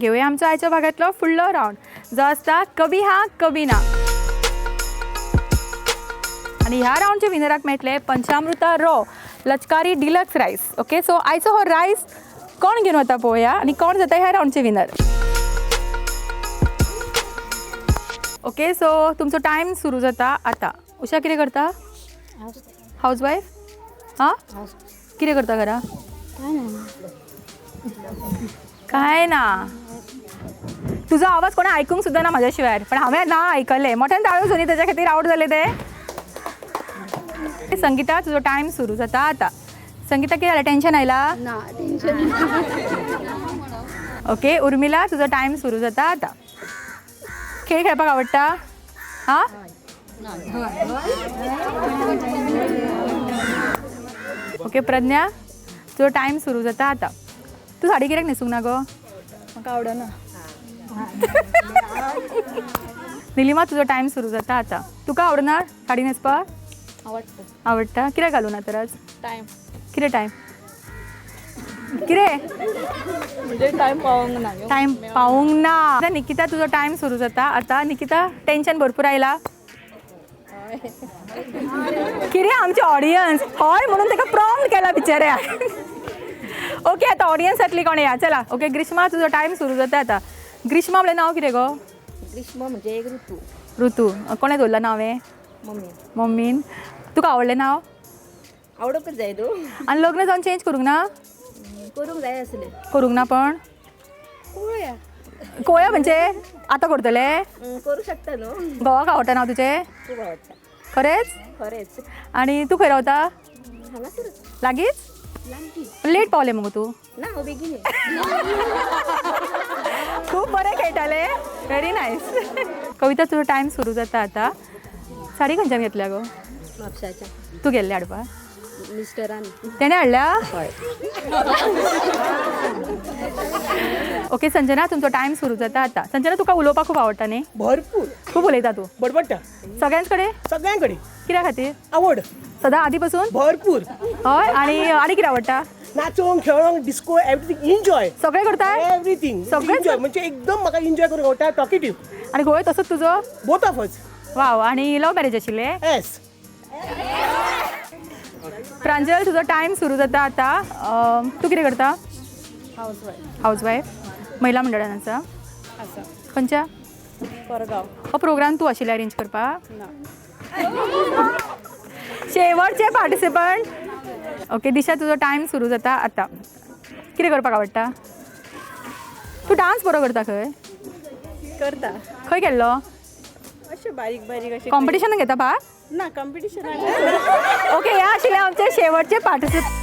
घेवया आमचो आयच्या भागांतलो फुडलो रावंड जो आसता कभी हा कभी ना. आनी ह्या रावंडच्या विनराक मेळटले पंचामृता रो लचकारी डिलक्स रायस. ओके, सो आयचो हो रायस कोण घेवन वता पळोवया आनी कोण जाता ह्या रावंडचे विनर. ओके, सो तुमचो टायम सुरू जाता आतां. उषा, कितें करता? House wife. हां, कितें करता घरा? काय ना. तुजो आवाज कोणें आयकूंक सुद्दां ना म्हाज्या शिवाय, पण हांवें ना आयकलें. मोठ्यान ताळयो न्ही, तेज्या खातीर आवट जालें तें. संगीता, तुजो टायम सुरू जाता आतां. संगीता, कितें जालें, टेन्शन आयला? ना, टेन्शन. ओके, उर्मिला, तुजो टायम सुरू जाता आतां. खेळ खेळपाक आवडटा? हां, ओके. प्रज्ञा, तुजो टायम सुरू जाता आतां. तूं साडी कित्याक न्हेसूंक ना गो? म्हाका आवडना. निलिमा, तुजो टायम सुरू जाता आतां. तुका आवडना साडी न्हेसपाक? आवडटा. आवडटा? कित्याक घालूं ना तर आज? टायम. कितें टायम कितें? म्हणजे टायम पावोंक ना. टायम पावूंक ना. आता निकिता, तुजो टायम सुरू जाता आता. निकिता, टेन्शन भरपूर आयला कितें? आमचे ऑडियन्स हय म्हणून ताका प्रॉम्प्ट केला बिचाऱ्या. ओके, आतां ऑडियन्सांतली कोण या, चला. ओके, ग्रीष्मा, तुजो टायम सुरू जाता आतां. ग्रीष्मा म्हणल्यार नांव कितें गो? ग्रीष्म म्हणजे एक ऋतू. ऋतू. कोणें दवरलां नांव हें? मम्मी. मम्मीन. तुका आवडलें नांव? आवडकच जाय तूं. आनी लग्न जावन चेंज करूंक ना? करूंक जाय आसलें. करूंक ना पण? पळोवया. कोया म्हणजे आतां करतले? करूं शकता न्हू. घोवाक आवडटा नांव तुजें? खूब आवडटा. खरेंच? खरेंच. आनी तूं खंय रावता? हांगासरच. लागींच? लागीं. लेट पावलें मुगो तूं. ना, हांव बेगीन. खूब बरें खेळटाले. Very nice. कविता, तुजो टायम सुरू जाता आतां. साडी खंयच्यान घेतल्या गो? म्हापशाच्या. तूं गेल्लें हाडपाक? मिस्टरान. तेणें हाडल्या? हय. ओके, संजना, तुमचो टायम सुरू जाता आतां. संजना, तुका उलोवपाक खूब आवडटा न्ही? भरपूर. खूब उलयता तूं? बडबडटा. सगळ्यांच कडेन? सगळ्यां कडेन. कित्या खातीर? आवड. सदां आदी पासून? भरपूर. हय, आनी आनी कितें आवडटा? नाचोंक, खेळोंक, डिस्को, एवरीथींग एन्जॉय. सगळें करताय? एवरीथींग. सगळेंच? एन्जॉय म्हणजे एकदम म्हाका एन्जॉय करूंक आवडटा, टॉकेटीव. आनी गोंय तसोच तुजो? Both of us. वाव, आनी लव मॅरेज आशिल्लें? येस. प्रांजल, तुजो टायम सुरू जाता आतां. तूं कितें करता? House wife. House wife. महिला मंडळान आसा? आसा. खंयच्या? परगांव. हो प्रोग्राम तूं आशिल्लें अरेंज करपाक? ना. शेवटचे पार्टिसिपंट. ओके, दिशा, तुजो टायम सुरू जाता आतां. कितें करपाक आवडटा? तूं डांस बरो करता खंय? करता. खंय केल्लो? अशें बारीक बारीक अशें. कॉम्पिटिशनाक घेता भाग? ना, कॉम्पिटिशन. ओके, हे आशिल्ले आमचे शेवटचे पार्टिसिपंट.